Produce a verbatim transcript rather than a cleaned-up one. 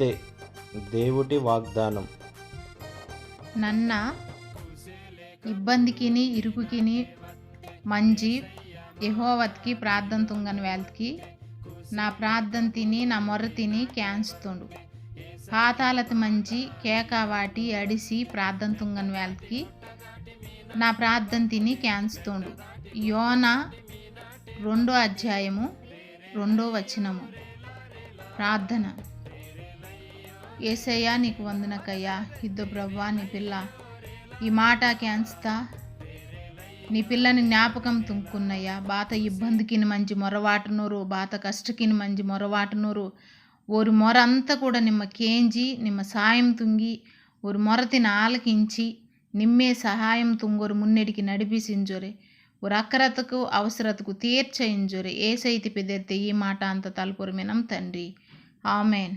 ఇత్తే దేవుటి వాగ్దానం. నన్న ఇబ్బందికిని ఇరుకుకిని మంజి యెహోవాత్కి ప్రార్థన తుంగని వేల్త్కి నా ప్రార్థన తిని నా మొర తిని కేంజ్తోండు. పాతాళత మంజి కేక వాటి అడిసి ప్రార్థన తుంగని వేల్త్కి నా ప్రార్థన తిని కేంజ్తోండు. యోనా రెండో అధ్యాయము రెండో వచనము. ప్రార్థన. ఏసయ్యా, నీకు వందనకయ్యా. ఇద్దో ప్రభువా, నీ పిల్ల ఈ మాట కేంజ్తా, నీ పిల్లని జ్ఞాపకం తుంకున్నయ్యా. బాత ఇబ్బందికిని మంజి మొరవాటనోరు, బాత కష్టకిని మంజి మొరవాటనోరు, ఓరి మొర అంతా కూడా నిమ్మ కేంజి, నిమ్మ సాయం తుంగి, ఓరి మొరతిని ఆలకించి, నిమ్మే సహాయం తుంగోరు మున్నెడికి నడిపిసింజోరే, ఓరి అక్కరతకు అవసరతకు తీర్చయింజోరే. ఏసైతి పెదెర్తే ఈ మాట అంత తలపొరమినం తండ్రి. ఆమెన్.